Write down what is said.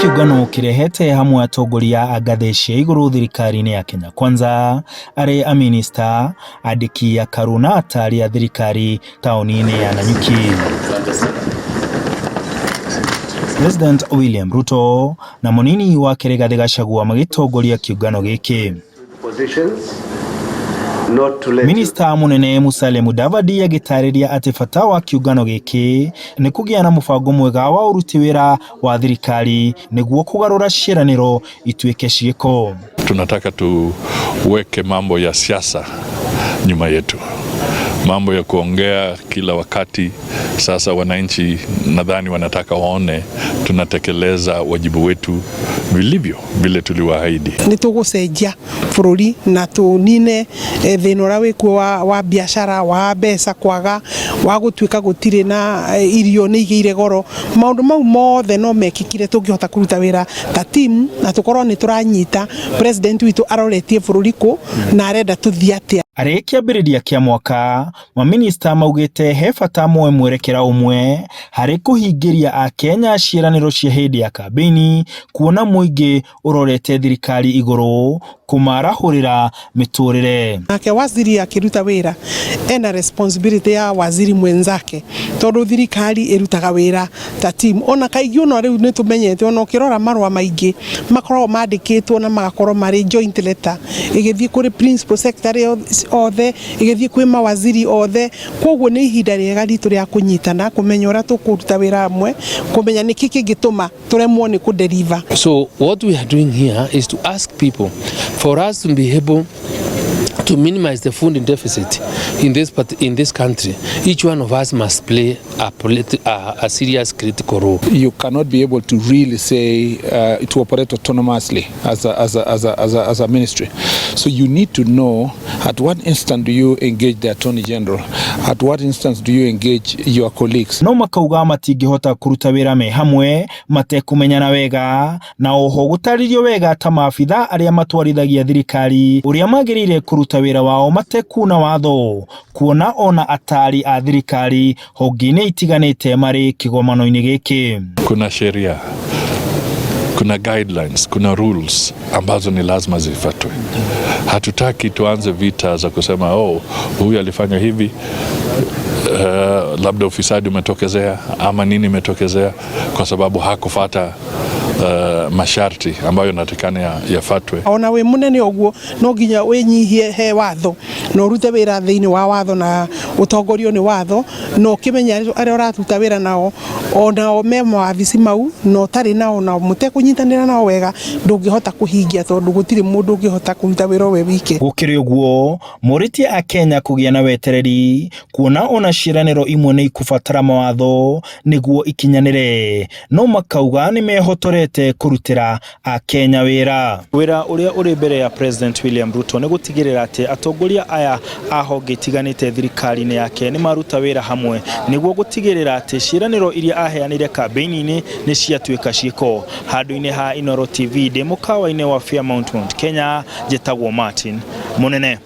Kĩũngano kĩrehete hamwe atongoria a ngathĩ cia igũrũ thirikari-inĩ ya Kenya Kwanza, arĩ amĩnĩsta, andĩki akaru na atari a thirikari taũni-inĩ ya Nanyuki. President William Ruto na mũnini wake Rigathĩ Gachagua magĩtongoria kĩũngano gĩkĩ. Minista mũnene Musalia Mudavadi agĩtarĩria atĩ bata wa kĩũngano gĩkĩ nĩ kũgĩa na mũbango mwega wa ũruti wĩra wa thirikari nĩguo kũgarũra ciĩranĩro ituĩke ciĩko. Tunataka tuweke mambo ya siasa nyuma yetu, mambo ya kuongea kila wakati. Sasa wananchi nadhani wanataka waone tunatekeleza wajibu wetu vilivyo vile tuliwaahidi. Nĩ tũgũcenjia bũrũri na tũnine thĩna ũrĩa wĩkuo wa biacara, wa mbeca kwaga, wa gũtuĩka gũtirĩ na irio nĩ igĩire goro. Maũndũ mau mothe no mekĩkire tũngĩhota kũruta wĩra ta team na tũkorwo nĩ tũranyita president witũ aroretie bũrũri kũ na arenda tũthiĩ atĩa. Arĩ kĩambĩrĩria kĩa mwaka, maminista maugĩte he bata moe mwerekera ũmwe harĩ kũhingĩria akenya ciĩranĩro cia hĩndĩ ya kambĩini, kuona mũingĩ ũrorete thirikari igũrũ kũmarahũrĩra mĩtũrĩre. Nake waziri akĩruta wĩra ena responsibility ya waziri mwenzake, tondũ thirikari ĩrutaga wĩra ta team. Ona kaingĩ ona rĩu nĩ tũmenyete, ona ũkĩrora marũa maingĩ makoragwo mandĩkĩtwo na magakorwo marĩ joint letter ĩgĩthiĩ kũrĩ principal secretary othe, ĩgĩthiĩ kwĩ mawaziri othe. Koguo nĩ ihinda rĩega ritũ rĩa kũnyitana, kũmenya ũrĩa tũkũruta wĩra hamwe, kũmenya nĩkĩ kĩngĩtũma tũremwo nĩ kũdeliver. So what we are doing here is to ask people for us to be able to minimize the funding deficit in this country. Each one of us must play a serious critical role. You cannot be able to really say to operate autonomously as a ministry. So you need to know at what instant do you engage the Attorney General, at what instance do you engage your colleagues. No makauga matingĩhota kũruta wĩra me hamwe matekũmenyana wega, na oho gũtarĩrio wega ta maabitha arĩa matwarithagia thirikari ũrĩa magĩrĩire kũruta wĩra wao matekuna watho, kuona ona atari a thirikari honge-inĩ itiganĩte marĩ kĩgomano-inĩ gĩkĩ. Kuna sheria, kuna guidelines, kuna rules ambazo ni lazima zifuatwe. Hatutaki tuanze vita za kusema, "Oh, huyu alifanya hivi, labda ufisadi umetokezea ama nini imetokezea kwa sababu hakufata masharti ambayo inatakikana yafatwe." Ona wĩ mũnene ũguo no nginya wĩnyihie he watho na ũrute wĩra thĩinĩ wa watho na ũtongorio nĩ watho, na ũkĩmenya arĩa ũraruta wĩra nao onao me mawabici mau, na ũtarĩ nao na mũtekũnyitanĩra nao wega ndũngĩhota kũhingia, tondũ gũtirĩ mũndũ ũngĩhota kũruta wĩra we wike. Gũkĩrĩ ũguo, morĩtie akenya kũgĩa na wetereri, kuona ona ciĩranĩro imwe nĩ ikũbatara mawatho nĩguo ikinyanĩre, no makauga nĩ mehotorete kũrutĩra akenya wĩra. Wĩra ũrĩa ũrĩ mbere ya President William Ruto nĩ gũtigĩrĩra atĩ atongoria aya a honge itiganĩte thirikari-inĩ yake nĩ maruta wĩra hamwe nĩguo gũtigĩrĩra atĩ ciĩranĩro iria aheanire kambĩini-inĩ nĩ ciatuĩka ciĩko. Handũ-inĩ ha Inooro TV, ndĩ mũkawa-inĩ wa Fairmount, Mount Kenya, njĩtagwo Martin Mũnene.